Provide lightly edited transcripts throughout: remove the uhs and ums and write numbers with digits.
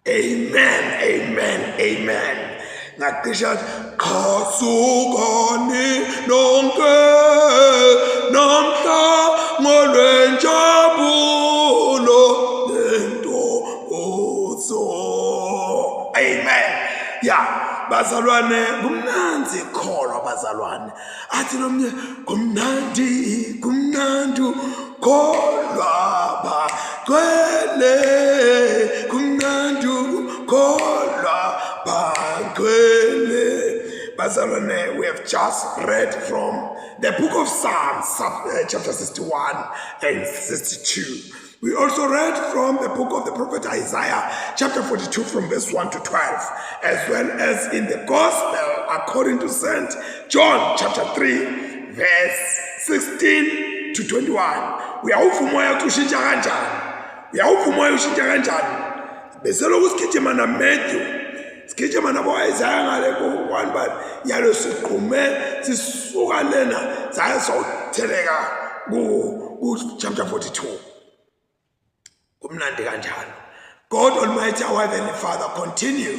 Amen, amen, amen. Ngacisha qhasukani nonke namhla ngolwenjabulo nentokozo. Amen. Ya, bazalwane kumnandi kholwa bazalwane. Athi lomnye kumnandi kumnandi kholwa bagcwele kumnandi kholwa bagcwele bazalwane we have just read from the book of psalms chapter 61 and 62 We also read from the book of the prophet Isaiah, chapter 42, from verse 1 to 12, as well as in the gospel according to St. John, chapter 3, verse 16 to 21. Uyawuva umoya uthi ushintsha kanjani? Uyawuva umoya ushintsha kanjani? Beselokhu sigijima naMatthew, sigijima nabo-Isaiah ngale ko-one but yalo sigqume sisuka lena saya sawutheleka ku-chapter 42. Kumnandi kanjalo. God Almighty, our Heavenly Father, continue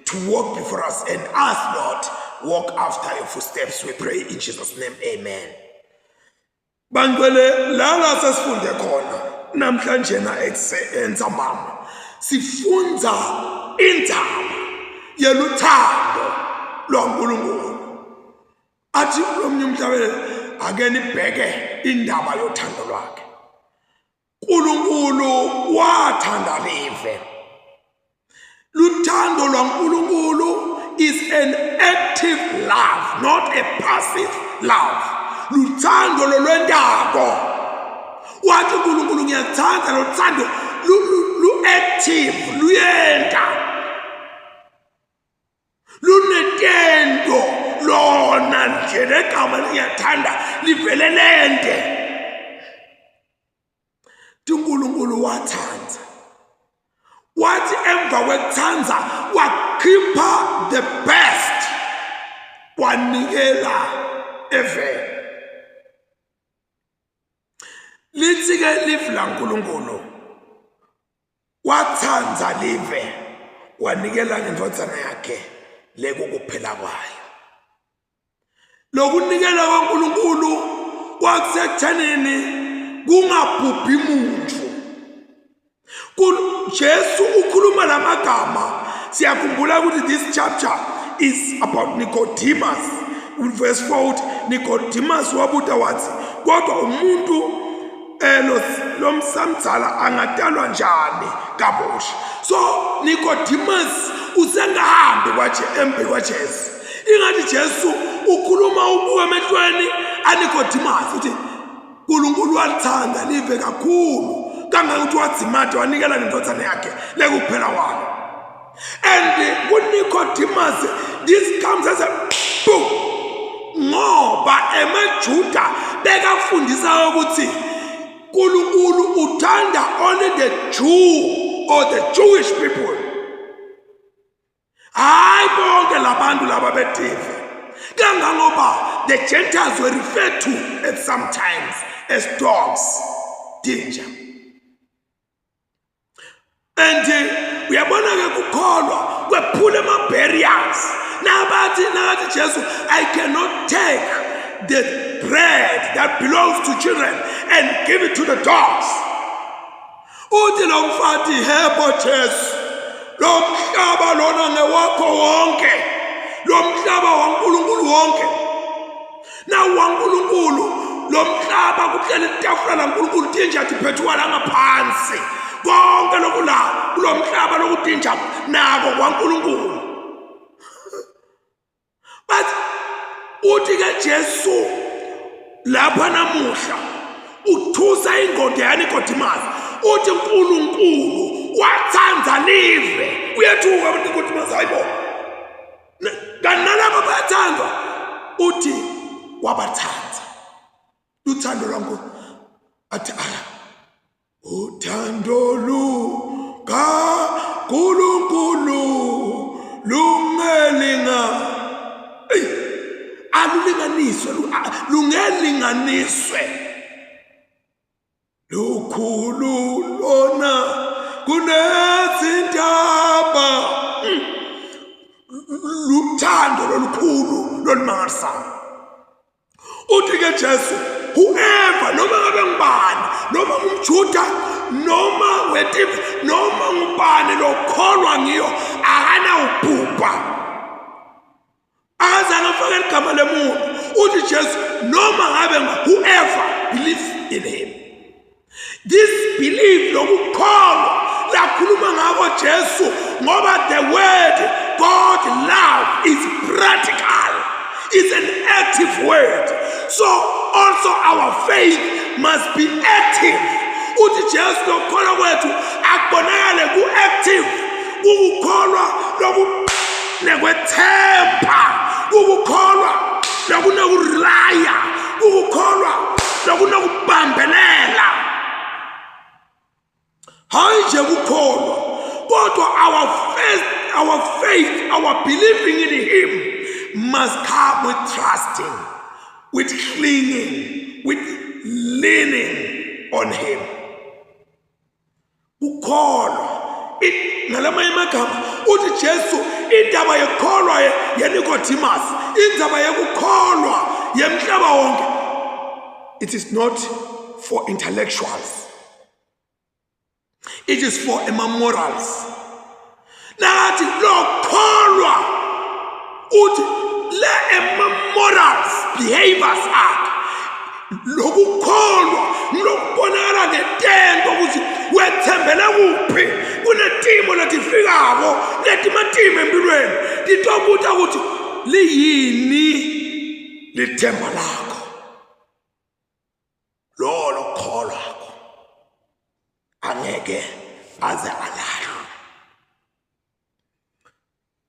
to walk before us and us, Lord, walk after your footsteps. We pray in Jesus' name. Amen. Bangcwele lala sesifunde khona namhlanje na entsambama sifundza indzaba yeluthando lwaNkulunkulu. Athi lomnye umhlabeleli ake nibheke indaba yothando lwakhe. uNkulunkulu wathanda live. Luthando lwaNkulunkulu is an active love, not a passive love. Luthando lolwentako. Wathi uNkulunkulu ngiyathanda lothando lu-active, luyenta. Lunetento lona nje legama lingiyathanda livele lente. uNkulunkulu wathanda wathi emva kwekuthanda wakhipha the best wanikela eveni lithi ke live laNkulunkulu wathanda live wanikela ngendvodzana yakhe lekukuphela kwayo Lokunikela kwaNkulunkulu kwakusekuthenini kungabhubhi muntu. Jesu ukhuluma lamagama siyakhumbula ukuthi this chapter is about Nicodemus. Verse 4 uthi Nicodemus wabuta wathi kodwa umuntu elo lomsamdzala angatalwa njani kabusha. So Nicodemus usengahambi kwaje embi kwaJesu. Ingathi Jesu ukhuluma ubuka emehlweni aNicodemus uthi uNkulunkulu walithanda live kakhulu kangangokuthi wadzimade wanikela ngendodana yakhe lekuphela kwayo. And kuNicodemus this comes as a boom ngoba emaJuda bekafundisa ukuthi uNkulunkulu uthanda only the Jew or the Jewish people. Hayi bonke labantu laba betive kangangoba the Gentiles were referred to at some times as dogs danger and eh, uyabona ke kukholwa kwephula ama-barriers nabathi nakathi Jesu I cannot take the bread that belongs to children and give it to the dogs. Uthi lo mfati hebo Jesu lo mhlaba lona ngewakho wonke lo mhlaba waNkulunkulu wonke nawu waNkulunkulu lo mhlaba kuhleli itafula laNkulunkulu tinja tiphethuka la ngaphansi konke lokula kulo mhlaba lokutinja nako kwaNkulunkulu But uthi ke Jesu lapha namuhla uthusa ingqondo yaNicodemus uthi uNkulunkulu wathanda live uyethuka uNicodemus hayibo kanti nalabo bayathandwa uthi wabathanda uthando lwaNkulunkulu athi ah Uthando lukaNkulunkulu lungelinga eyi alulinganiswe lungelinganiswe lukhulu lona kunezintaba. lolukhulu lolumangalisayo. Uthi ke Jesu, whoever, noma ngabe ngubani, noma ngumJuda, noma wetive, noma ngubani lokholwa ngiyo, akanawubhubha. Akazange afake ligama lemuntu. Uthi Jesu, noma ngabe whoever believes in him. This belief, lokukholwa lakhuluma ngako Jesu, ngoba the word God love is practical, it's an active word, so also our faith must be active. Uthi Jesu lokukholwa kwethu akubonakale ku-active, kukukholwa lokunekwethemba, kukukholwa lokunekurelaya, kukukholwa lokunokubambelela. Hayi nje kukholwa, kodwa our faith, our faith, our believing in him must come with trusting, with clinging, with leaning on him. Ukholwa ngalamanye amagama, uthi Jesu, indaba yekukholwa yeNicodemus, indaba yekukholwa yemhlaba wonke, it is not for intellectuals, it is for ama-morals. Nakathi lokholwa, uthi le ema-morals behaviors akhe, lokukholwa lokubonakala ngetento ukuthi wethembele kuphi. Kunetimo letifikako letimatimo empilweni, titobuta ukuthi liyini lithemba lakho. Lowo lokholwako angeke aze alahlwe.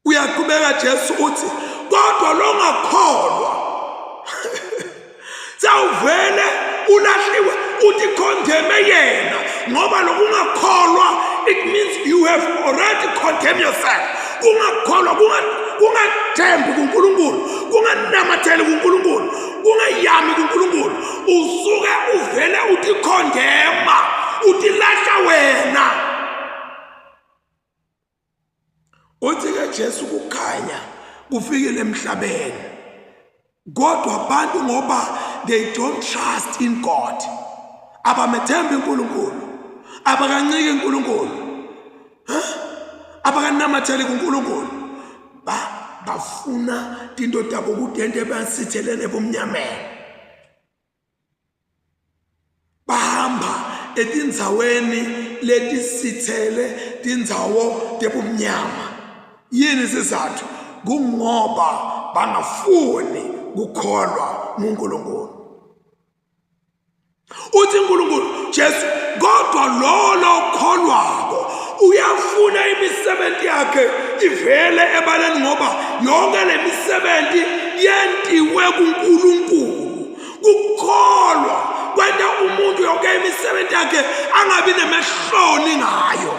Uyaqhubeka Jesu uthi, kodwa longakholwa sawuvele ulahliwe, uthi condemn yena, ngoba lokungakholwa, it means you have already condemned yourself. Kungakholwa, kungathembi kuNkulunkulu, kunganamatheli kuNkulunkulu, kungayami kuNkulunkulu, usuke uvele uthi condemn, utilahla wena. Uthi ke Jesu, kukhanya kufikile emhlabeni, kodwa abantu, ngoba they don't trust in God, abamethembi uNkulunkulu, abakanciki uNkulunkulu, abakanamatheli kuNkulunkulu, ba bafuna tinto tabo kudente basithelele ebumnyameni. Bahamba etindzaweni letisithele, tindzawo tebumnyama. Yini isizathu? Kungoba bangafuni kukholwa nguNkulunkulu. Uthi uNkulunkulu Jesu, kodwa lo lokholwako uyafuna imisebenzi yakhe ivele ebaleni, ngoba yonke le misebenzi yentiwe kuNkulunkulu. Kukholwa kwenta umuntu yonke imisebenzi yakhe angabi nemehloni ngayo.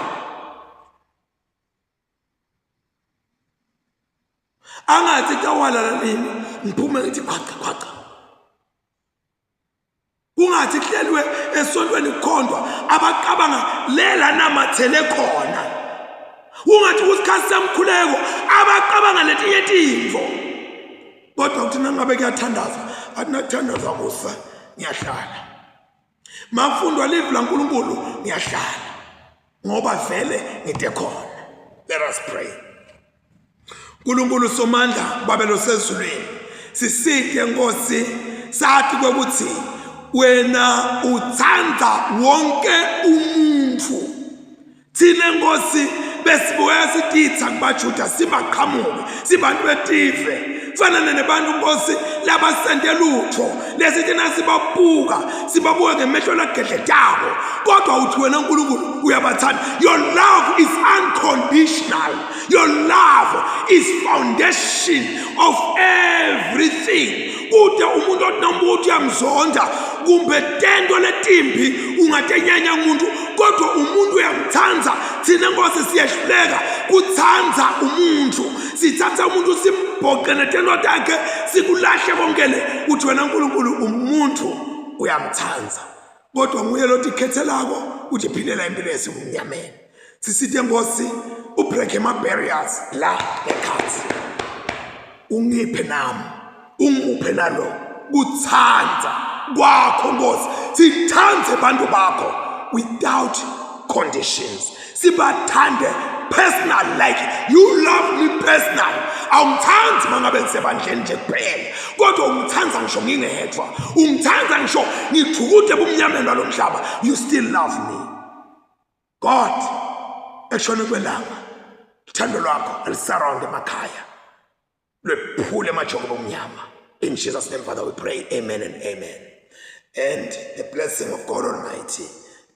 Angathi tawalala nini ngiphume ngithi khwaca khwaca, kungathi kuhlelwe esontweni kukhondwa abacabanga lela namathele khona, ungathi kusikhathi semkhuleko abacabanga letinye tintfo. Kodwa kuthi nangabe kuyathandazwa, athi nakuthandazwa kusa ngiyahlala, makufundwa livi laNkulunkulu ngiyahlala, ngoba vele ngide khona. Let us pray. Nkulunkulu Somandla, Babelo sezulwini, sisike Nkosi, sathi kwekuthi wena uthanda wonke umuntu. Thina Nkosi besibuya sititha kubaJuda, sibaqhamuke, sibantu betive, fanana nebantu Nkosi labasente lutho, lesithi nasibabuka sibabuka ngemehlo lagedletako, kodwa uthi wena Nkulunkulu uyabathanda. Your love is unconditional, your love is foundation of everything. Kude umuntu othi noma ukuthi uyamzonda kumbe tento letimbi ungatenyanya umuntu, kodwa umuntu uyamthanda. Thina Nkosi siyehluleka kuthanda umuntu, sithatha umuntu simbhoqe netento takhe, sikulahle konke le. Uthi wena Nkulunkulu umuntu uyamthanda, kodwa nguye lothi khethelako uthi philela impilo yesimnyameni. Sisithe Nkosi ubreak ama barriers la ngekhathi. Ungiphe nami, ungiphe nalo kutsandza kwakho Nkosi. Sithandze bantu bakho without conditions. Sibathande personal like you love me personal. Awungithandi mangabe ngisebandleni nje kuphela, kodwa ungithanda ngisho ngingedwa. Ungithanda ngisho ngithukude ebumnyameni balomhlaba. You still love me. God, ekushona kwelanga uthando lwakho alisarround emakhaya lwephule emajoko bomnyama. In Jesus name, Father, we pray. Amen and amen. And the blessing of God Almighty,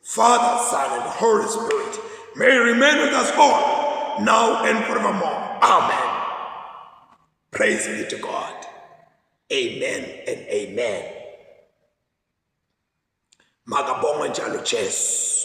Father, Son, and Holy Spirit may remain with us all, now and forevermore. Amen. Praise be to God. Amen and amen. Makabongwe njalo Jesu.